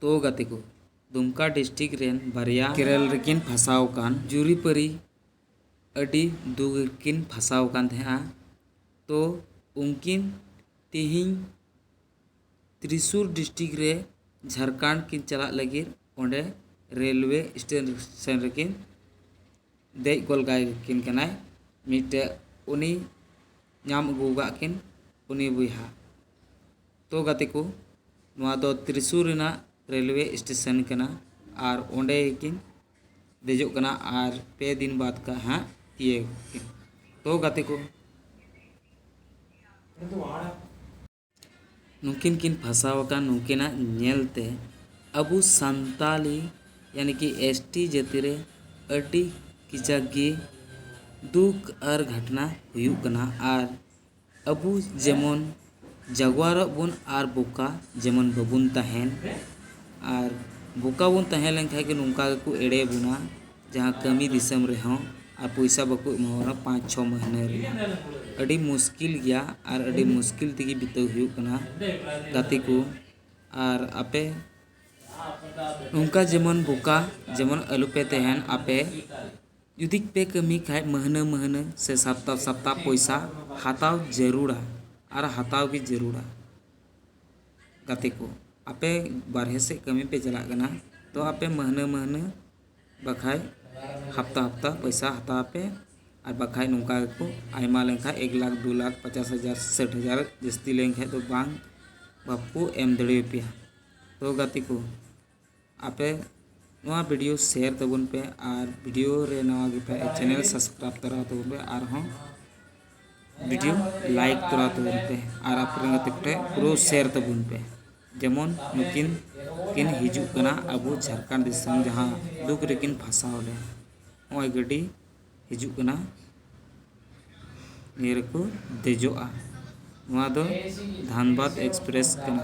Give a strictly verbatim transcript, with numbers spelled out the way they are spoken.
ᱛᱚ ᱜᱟᱛᱮ ᱠᱚ, ᱫᱩᱢᱠᱟ ᱰᱤᱥᱴᱨᱤᱠᱴ ᱨᱮᱱ ᱵᱟᱨᱭᱟ ᱠᱮᱨᱮᱞ ᱨᱮᱠᱤᱱ ᱯᱷᱟᱥᱟᱣ ᱟᱠᱟᱱ ᱡᱩᱨᱤᱯᱟᱹᱨᱤ ᱟᱹᱰᱤ ᱫᱩᱠ ᱨᱮᱠᱤᱱ ᱯᱷᱟᱥᱟᱣ ᱟᱠᱟᱱ ᱛᱟᱦᱮᱸᱜᱼᱟ᱾ ᱛᱚ ᱩᱱᱠᱤᱱ ᱛᱮᱦᱮᱧ ᱛᱨᱤᱥᱩᱨ ᱰᱤᱥᱴᱨᱤᱠᱴ ᱨᱮ ᱡᱷᱟᱲᱠᱷᱚᱸᱰ ᱠᱤᱱ ᱪᱟᱞᱟᱜ ᱞᱟᱹᱜᱤᱫ ᱚᱸᱰᱮ ᱨᱮᱞᱣᱮ ᱥᱴᱮᱥᱚᱱ ᱨᱮᱠᱤᱱ ᱫᱮᱡ ᱜᱚᱫ ᱠᱟᱭ ᱠᱤᱱ ᱠᱟᱱᱟᱭ ᱢᱤᱫᱴᱮᱡ ᱩᱱᱤ ᱧᱟᱢ ᱟᱹᱜᱩ ᱟᱠᱟᱫ ᱠᱤᱱ ᱩᱱᱤ ᱵᱚᱭᱦᱟ᱾ ᱛᱚ ᱜᱟᱛᱮ ᱠᱚ, ᱱᱚᱣᱟ ᱫᱚ ᱛᱨᱤᱥᱩᱨ ᱨᱮᱱᱟᱜ ᱨᱮᱞᱣᱮ ᱥᱴᱮᱥᱚᱱ ᱠᱟᱱᱟ ᱟᱨ ᱚᱸᱰᱮ ᱜᱮᱠᱤᱱ ᱫᱮᱡᱚᱜ ᱠᱟᱱᱟ ᱟᱨ ᱯᱮ ᱫᱤᱱ ᱵᱟᱫᱽ ᱠᱟ ᱦᱟᱸᱜ ᱛᱤᱭᱟᱹᱜ ᱠᱤᱱ᱾ ᱛᱚ ᱜᱟᱛᱮ ᱠᱚ, ᱱᱩᱠᱤᱱ ᱠᱤᱱ ᱯᱷᱟᱥᱟᱣ ᱟᱠᱟᱱ ᱱᱩᱠᱤᱱᱟᱜ ᱧᱮᱞ ᱛᱮ ᱟᱵᱚ ᱥᱟᱱᱛᱟᱞᱤ ᱭᱟᱱᱤ ᱠᱤ ᱮᱥ ᱴᱤ ᱡᱟᱹᱛᱤ ᱨᱮ ᱟᱹᱰᱤ ᱠᱤᱪᱟᱠ ᱜᱮ ᱫᱩᱠ ᱟᱨ ᱜᱷᱟᱴᱱᱟ ᱦᱩᱭᱩᱜ ᱠᱟᱱᱟ᱾ ᱟᱨ ᱟᱵᱚ ᱡᱮᱢᱚᱱ ᱡᱟᱜᱣᱟᱨᱚᱜ ᱵᱚᱱ ᱟᱨ ᱵᱚᱠᱟ ᱡᱮᱢᱚᱱ ᱵᱟᱵᱚᱱ ᱛᱟᱦᱮᱱ, ᱟᱨ ᱵᱚᱠᱟ ᱵᱚᱱ ᱛᱟᱦᱮᱸ ᱞᱮᱱᱠᱷᱟᱱ ᱜᱮ ᱱᱚᱝᱠᱟ ᱜᱮᱠᱚ ᱮᱲᱮ ᱵᱚᱱᱟ, ᱡᱟᱦᱟᱸ ᱠᱟᱹᱢᱤ ᱫᱤᱥᱚᱢ ᱨᱮᱦᱚᱸ ᱟᱨ ᱯᱚᱭᱥᱟ ᱵᱟᱠᱚ ᱮᱢᱟ ᱵᱚᱱᱟ ᱯᱟᱸᱪ ᱪᱷᱚ ᱢᱟᱹᱦᱱᱟᱹ ᱨᱮᱱᱟᱜ᱾ ᱟᱹᱰᱤ ᱢᱩᱥᱠᱤᱞ ᱜᱮᱭᱟ ᱟᱨ ᱟᱹᱰᱤ ᱢᱩᱥᱠᱤᱞ ᱛᱮᱜᱮ ᱵᱤᱛᱟᱹᱣ ᱦᱩᱭᱩᱜ ᱠᱟᱱᱟ ᱜᱟᱛᱮ ᱠᱚ᱾ ᱟᱨ ᱟᱯᱮ ᱱᱚᱝᱠᱟ ᱡᱮᱢᱚᱱ ᱵᱚᱠᱟ ᱡᱮᱢᱚᱱ ᱟᱞᱚᱯᱮ ᱛᱟᱦᱮᱱ ᱟᱯᱮ᱾ ᱡᱩᱫᱤ ᱯᱮ ᱠᱟᱹᱢᱤ ᱠᱷᱟᱡ ᱢᱟᱹᱦᱱᱟᱹ ᱢᱟᱹᱦᱱᱟᱹ ᱥᱮ ᱥᱟᱯᱛᱟ ᱥᱟᱯᱛᱟ ᱯᱚᱭᱥᱟ ᱦᱟᱛᱟᱣ ᱡᱟᱹᱨᱩᱲᱟ ᱟᱨ ᱦᱟᱛᱟᱣ ᱜᱮ ᱡᱟᱹᱨᱩᱲᱟ᱾ ᱜᱟᱛᱮ ᱠᱚ, ᱟᱯᱮ ᱵᱟᱨᱦᱮ ᱥᱮᱫ ᱠᱟᱹᱢᱤ ᱯᱮ ᱪᱟᱞᱟᱜ ᱠᱟᱱᱟ, ᱛᱚ ᱟᱯᱮ ᱢᱟᱹᱦᱱᱟᱹ ᱢᱟᱹᱦᱱᱟᱹ ᱵᱟᱠᱷᱟᱡ ᱦᱟᱯᱛᱟ ᱦᱟᱯᱛᱟ ᱯᱚᱭᱥᱟ ᱦᱟᱛᱟᱣ ᱯᱮ᱾ ᱟᱨ ᱵᱟᱠᱷᱟᱡ ᱱᱚᱝᱠᱟ ᱜᱮᱠᱚ ᱟᱭᱢᱟ ᱞᱮᱱᱠᱷᱟᱡ ᱮᱠ ᱞᱟᱠᱷ, ᱫᱩ ᱞᱟᱠᱷ, ᱯᱚᱪᱟᱥ ᱦᱟᱡᱟᱨ, ᱥᱟᱴ ᱦᱟᱡᱟᱨ, ᱡᱟᱹᱥᱛᱤ ᱞᱮᱱᱠᱷᱟᱡ ᱫᱚ ᱵᱟᱝ ᱵᱟᱠᱚ ᱮᱢ ᱫᱟᱲᱮᱭᱟᱯᱮᱭᱟ᱾ ᱛᱚ ᱜᱟᱛᱮ ᱠᱚ, ᱟᱯᱮ ᱱᱚᱣᱟ ᱵᱷᱤᱰᱤᱭᱳ ᱥᱮᱭᱟᱨ ᱛᱟᱵᱚᱱ ᱯᱮ, ᱟᱨ ᱵᱷᱤᱰᱤᱭᱳ ᱨᱮ ᱱᱟᱣᱟ ᱜᱮ ᱯᱮ ᱪᱮᱱᱮᱞ ᱥᱟᱵᱥᱠᱨᱟᱭᱤᱵ ᱛᱚᱨᱟ ᱛᱟᱵᱚᱱ ᱯᱮ, ᱟᱨᱦᱚᱸ ᱵᱷᱤᱰᱤᱭᱳ ᱞᱟᱭᱤᱠ ᱛᱚᱨᱟ ᱛᱟᱵᱚᱱ ᱯᱮ, ᱟᱨ ᱟᱯᱮ ᱨᱮᱱ ᱜᱟᱛᱮ ᱠᱚᱴᱷᱮᱱ ᱯᱩᱨᱟᱹ ᱥᱮᱭᱟᱨ ᱛᱟᱵᱚᱱ ᱯᱮ, ᱡᱮᱢᱚᱱ ᱱᱩᱠᱤᱱ ᱠᱤᱱ ᱦᱤᱡᱩᱜ ᱠᱟᱱᱟ ᱟᱵᱚ ᱡᱷᱟᱲᱠᱷᱚᱸᱰ ᱫᱤᱥᱚᱢ, ᱡᱟᱦᱟᱸ ᱫᱩᱠ ᱨᱮᱠᱤᱱ ᱯᱷᱟᱥᱟᱣ ᱞᱮᱱ᱾ ᱱᱚᱜᱼᱚᱭ ᱜᱟᱹᱰᱤ ᱦᱤᱡᱩᱜ ᱠᱟᱱᱟ, ᱱᱤᱭᱟᱹ ᱨᱮᱠᱚ ᱫᱮᱡᱚᱜᱼᱟ᱾ ᱱᱚᱣᱟ ᱫᱚ ᱫᱷᱟᱱᱵᱟᱫᱽ ᱮᱠᱥᱯᱨᱮᱥ ᱠᱟᱱᱟ᱾